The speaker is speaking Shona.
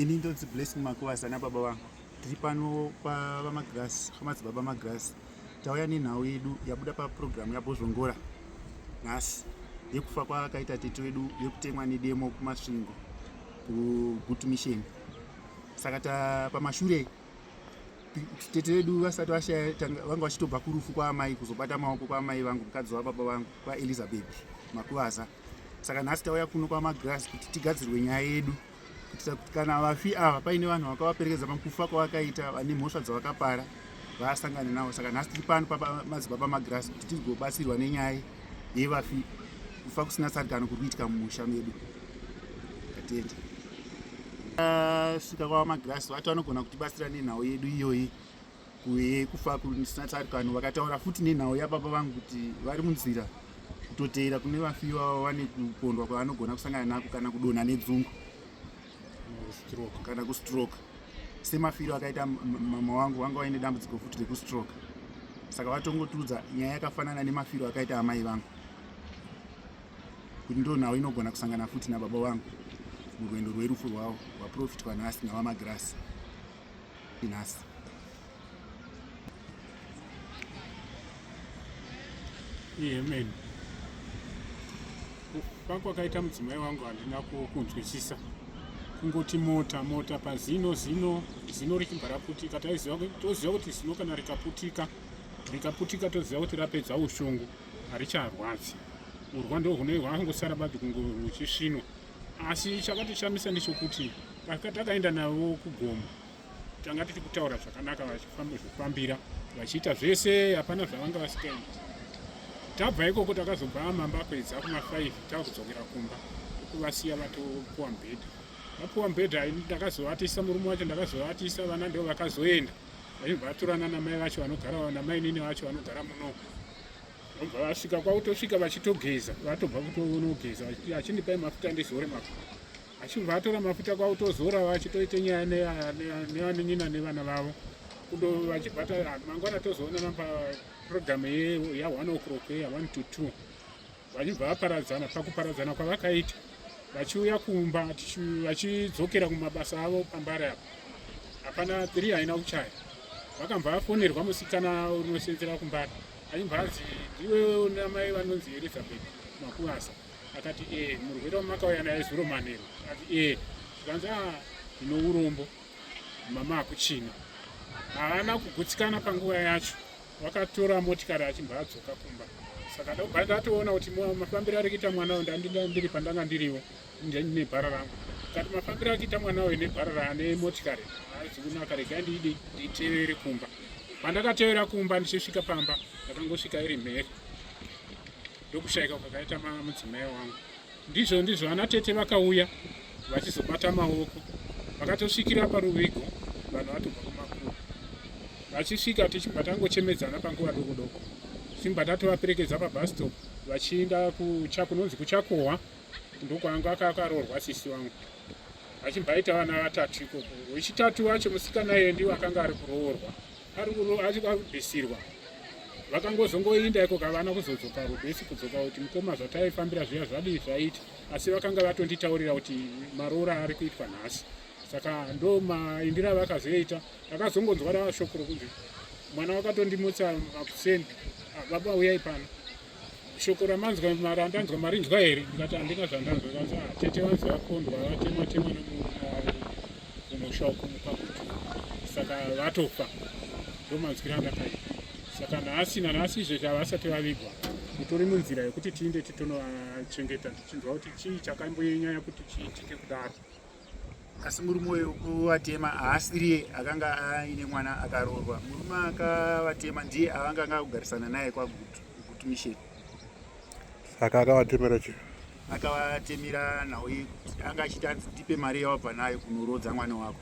Ini ndonzi Blessing Makuvasa nababa vangu. Tiri pano paVaMagirasi, pamadzibaba Magirasi. Tauya nenhau yedu yabuda papurogiramu yaBhozhongora nhasi yekufa kwakaita tete wedu yekutemwa nedemo kuMasvingo kuGutu Mission. Saka ta pamashure tete vedu vasati vashaya vanga vachitobva kurufu kwaamai kuzobata maoko kwaamai vangu mukadzi wababa vangu kwaElizabeth Makuvaza. Saka nhasi tauya kuno kwaMagirasi kuti tigadzirwe nyaya yedu kuitira kuti kana vafi ava paine vanhu vakavaperekedza pakufa kwavakaita vane mhosva dzavakapara vasangane navo. Saka nhasi tiri pano pamadzibaba Magirasi kuti tigobatsirwa nenyaya yevafi kufa kusina tsarikano kuri kuitika mumusha medu. Tatenda. Svika kwavaMagirasi vati vanogona kutibatsira nenhau yedu iyoyi yekufa kusina tsarikano. Vakataura futi nenhau yababa vangu kuti vari munzira kutoteera kune vafi ivavo vane kupondwa kwavanogona kusangana nako kana kudonha nedzungu kana kustroke semafiro akaita mama wangu vanga vaine dambudziko futi rekustroke. Saka vatongotiudza nyaya yakafanana nemafiro akaita amai vangu kuti ndo nhau inogona kusangana futi nababa vangu murwendo rwerufu rwavo rwaprofitwa nhasi navaMagirasi nhasi. Amen. Kufa kwakaita mudzimai wangu handina kunzwisisa. Kungoti mota mota pazino zino zino richibva raputika, taiziva toziva kuti zino kana rikaputika rikaputika toziva kuti rapedza ushungu haricharwadzi. Urwa ndo hune hwangosara badzi kunge ruchisvinwa. Asi chakatishamisa ndechokuti takaenda navo kugomo tanga tiri kutaura zvakanaka vachifambira vachiita zvese hapana zvavanga vasikaiti. Tabva ikoko takazobva mambakwedza kuma 5 takudzokera kumba kuvasiya vatopuwa mubhedha. Vapuwa mubhedha ndakazovatisa murume wacho ndakazovatisa vana ndo vakazoenda vachibva vatorana namai vacho vanogara namainini vacho vanogara muno. Vobva vasvika kwakutosvika vachitogeza vatobva kutonogeza achindipai mafuta ndizore mafuta. Achibva atora mafuta kwakutozora vachitoita nyaya nevanin'ina nevana vavo kundo vachibva mangwana tozoonana paprogramu ya 1 o'clock ya 1 to 2 vachibva vaparadzana. Pakuparadzana kwavakaita vachiuya kumba vachidzokera kumabasa avo pambare apo hapana 3 haina kuchaya. Vakambva vafonerwa musikana unosenzera kumbare achibva anzi ndiwe una mai vanonzi Elizabeth Makuvasa. Akati e murwere wamakauya naye zuro manheru. Akati e zvikanzi a ndino urombo mama akuchina. Haana kugutsikana panguva yacho, vakatora motikari achibva adzoka kumba. Saka ndobva ndatoona kuti mafambiro ari kuita mwana uyu, ndiri pandanga ndiriwo nebhara rangu. Kati mafambiro ari kuita mwana uyu nebhara raane motikari haazi kunaka, regai ndiidi nditevere kumba. Pandakatevera kumba ndichisvika pamba ndakangosvika iri mhere ndokushaika kwakaita mudzimai wangu. Ndizvo ndizvo ana tete vakauya vachizobata maoko, vakatosvikira paruvigo vanhu vatobva kumakuru. Vachisvika tichibva tangochemedzana panguva doko doko, tichibva tatovaperekedza pabus stop vachienda kunonzi kuchakohwa ndokwaanga akaroorwa sisi wangu. Vachibva aita vana vatatu ikoko. Wechitatu wacho musikana iye ndiwo akanga ari kuroorwa ari kubvisirwa. Vakangozongoinda ikoko havana kuzodzoka rubesi kudzoka kuti mukoma zvataifambira zviya zvadii zvaita, asi vakanga vatonditaurira kuti maroora ari kuitwa nhasi. Saka ndo maindira avakazoita. Takazongonzwa rava shoko rokunzi mwana wakatondimutsa makuseni, baba uyai pano, shoko ramanzwa marandanzwa marinzwa here? Ndikati handina zvandanzwa. Kanzi tete vanzi vakondwa vatemwa temwa nomurume wavo kumusha uko kwaGutu, saka vatofa. Ndomanzwira andakaita. Saka nhasi nanhasi izvezvi havasati vavigwa, mutori munzira yekuti tiinde titonovachengeta tichinzwa kuti chii chakambonyanya kuti chiitike kudaro. Asi murume uyu kuvatema haasiriye akanga aine mwana akaroorwa. Murume akavatema ndiye avanga anga kugarisana naye kwaGutu Mission. Saka akavatemera chii? Akavatemera nhau yekuti anga achiti anzi ndipe mari yawabva nayo kunorodza mwana wako.